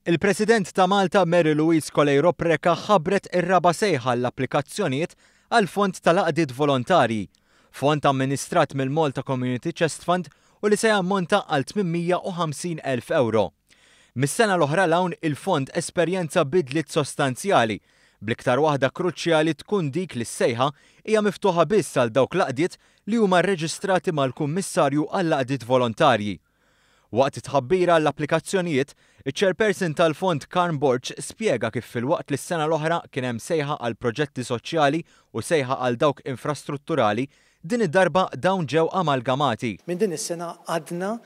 Il-President ta' Malta Mary Louise Coleiro Preca ħabbret ir-raba' sejħa għall-applikazzjonijiet għall-Fond tal-Għaqdiet Volontarji, fond amministrat mill-Malta Community Chest Fund u li se jammonta għal 850,000 ewro. Mis-sena l-oħra 'l hawn il-fond esperjenza bidliet sostanzjali, bl-iktar waħda kruċjali tkun dik li s-sejħa hija miftuħa biss għal dawk l-għaqdiet li huma rreġistrati mal-Kummissarju għall-Għaqdiet Volontarji. Waqt it-tħabbira għall-applikazzjonijiet, iċ-Chairperson tal-Fond Karm Borg spjega kif filwaqt li s-sena l-oħra kien hemm sejħa għal proġetti soċjali u sejħa għal dawk infrastrutturali, din id-darba dawn ġew amalgamati. Minn din is-sena għaddna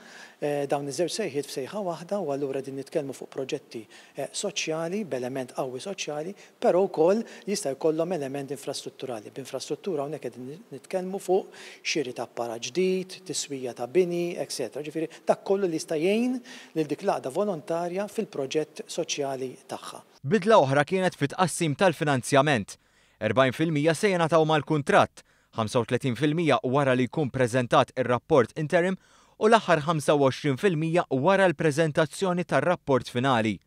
dawn iż-żewġ sejħiet f'sejħa waħda u allura qegħdin nitkellmu fuq proġetti soċjali b'element qawwi soċjali però wkoll jista' jkollhom element infrastrutturali. B'infrastruttura hawnhekk qegħdin nitkellmu fuq xiri ta' apparat ġdid, tiswija ta' bini, etc. Ġifieri dak kollu li jista' jgħin lil dik l-għaqda volontarja fil-proġett soċjali tagħha. Bidla oħra kienet fit-tqassim tal-finanzjament. 40% se jingħataw mal-kuntratt, 35% wara li jkun preżentat ir-rapport interim u l-aħħar 25% wara l-preżentazzjoni tar-rapport finali.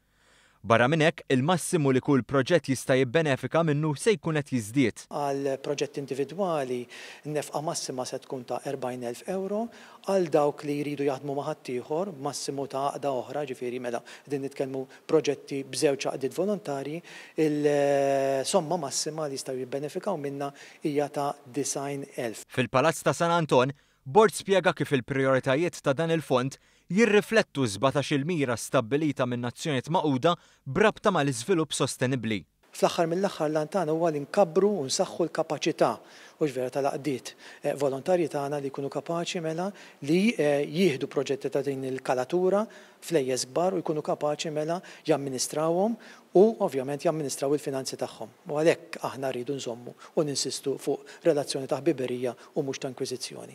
Barra minn hekk, il-massimu li kull proġett jista' jibbenefika minnu se jkun qed jiżdied. Għal proġett individwali, n-nefqa massima se tkun ta' 40,000 euro. Għal dawk li jridu jaħdmu ma' ħaddieħor, massimu ta' għaqda oħra, ġifieri mela qegħdin nitkellmu proġetti b'żewġ għaqdiet volontarji, il-somma massima li jistgħu jibbenefikaw minnha hija ta' 90,000. Fil-Palazz ta' San Anton, Borg spjega kif il-prijoritajiet ta' dan il-fond jirriflettu 17-il mira stabbilita min-Nazzjonijiet Magħquda b'rabta mal-iżvilupp sostenibbli. Fl-aħħar mill-aħħar l-għan tagħna huwa li nkabbru u nsaħħu l-kapaċità, hux vera, tal-għaqdiet volontarji tagħna li jkunu kapaċi mela li jieħdu proġetti ta' din il-kalatura, flejjes kbar u jkunu kapaċi mela jamministrawhom u ovvjament jamministraw il-finanzi tagħhom. U għalhekk aħna rridu nżommu u ninsistu fuq relazzjoni ta' ħbiberija u mhux ta' inkwiżizzjoni.